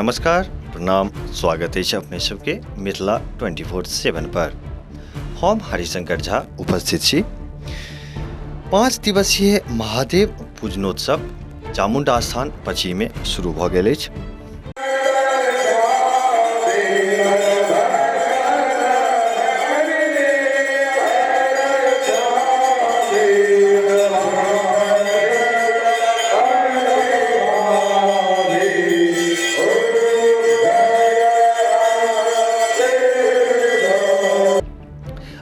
नमस्कार, प्रणाम, स्वागत अछि अपने सबके मिथिला 24/7 पर। हम हरिशंकर झा उपस्थित छी। 5 दिवसीय महादेव पूजनोत्सव चामुंडा स्थान पची में शुरू भऽ गेल अछि।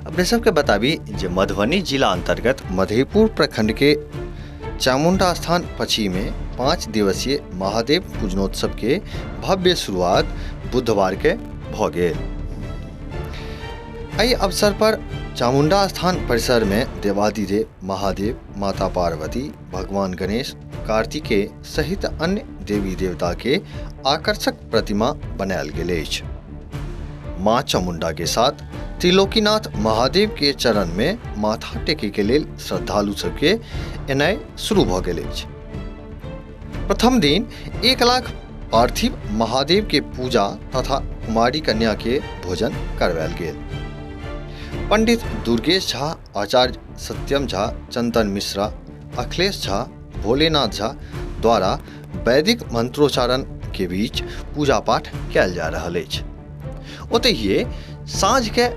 अपने सबके बताबी जे मधुबनी जिला अंतर्गत मधेपुर प्रखंड के चामुंडा स्थान पची में 5 दिवसीय महादेव पूजनोत्सव के भव्य शुरुआत बुधवार के भ गेल। एहि अवसर पर चामुंडा स्थान परिसर में देवाधिदेव महादेव, माता पार्वती, भगवान गणेश, कार्तिकेय सहित अन्य देवी देवता के आकर्षक प्रतिमा बनायल गेल अछि। माँ चामुंडा के साथ त्रिलोकीनाथ महादेव के चरण में माथा टेके के लेल श्रद्धालु सबके एनाइ शुरू भ गेल अछि। प्रथम दिन 1 लाख पार्थिव महादेव के पूजा तथा कुमारी कन्या के भोजन करवायल गेल। पंडित दुर्गेश झा, आचार्य सत्यम झा, चंदन मिश्रा, अखिलेश झा, भोलेनाथ झा द्वारा वैदिक मंत्रोच्चारण के बीच पूजा पाठ कयल जा रहल अछि। ओतहिए साँझ के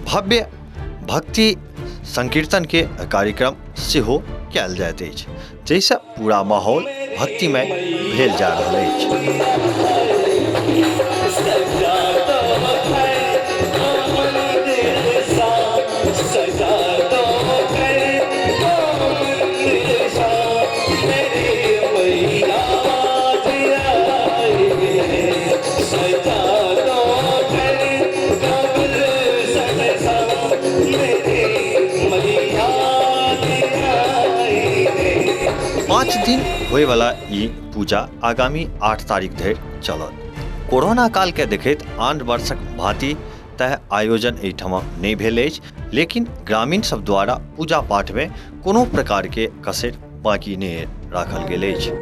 भव्य भक्ति संकीर्तन के कार्यक्रम सेहो कयल जाइत अछि, जाहिसँ पूरा माहौल भक्तिमय भेल जा रहल अछि। पाँच दिन होयवला ई पूजा आगामी 8 तारीख धरि चलत। कोरोना काल के देखैत आन वर्षक भांति तय आयोजन एहिठाम नहि भेल अछि, लेकिन ग्रामीण सब द्वारा पूजा पाठ में कोनो प्रकार के कसर बाकी नहि राखल गेल अछि।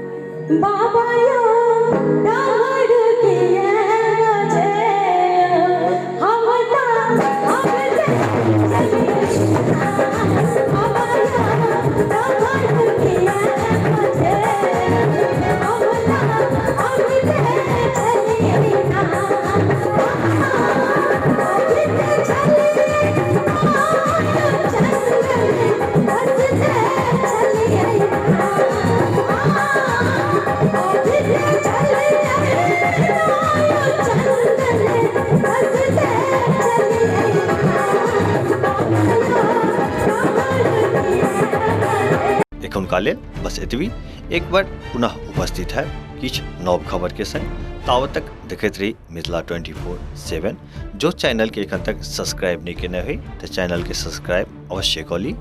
एखुनका लेल बस एतबी। एक बार पुनः उपस्थित है किछु नव खबर के संग। तावत तक देखैत रही मिथिला 24/7। जो चैनल के एखन तक सब्सक्राइब नहीं केने होइ तो चैनल के सब्सक्राइब अवश्य कऽ ली।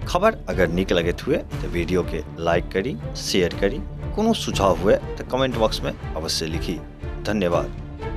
खबर अगर नीक लगैत हुए तो वीडियो के लाइक करी, शेयर करी। कोनो सुझाव हुए तो कमेंट बॉक्स में अवश्य लिखी। धन्यवाद।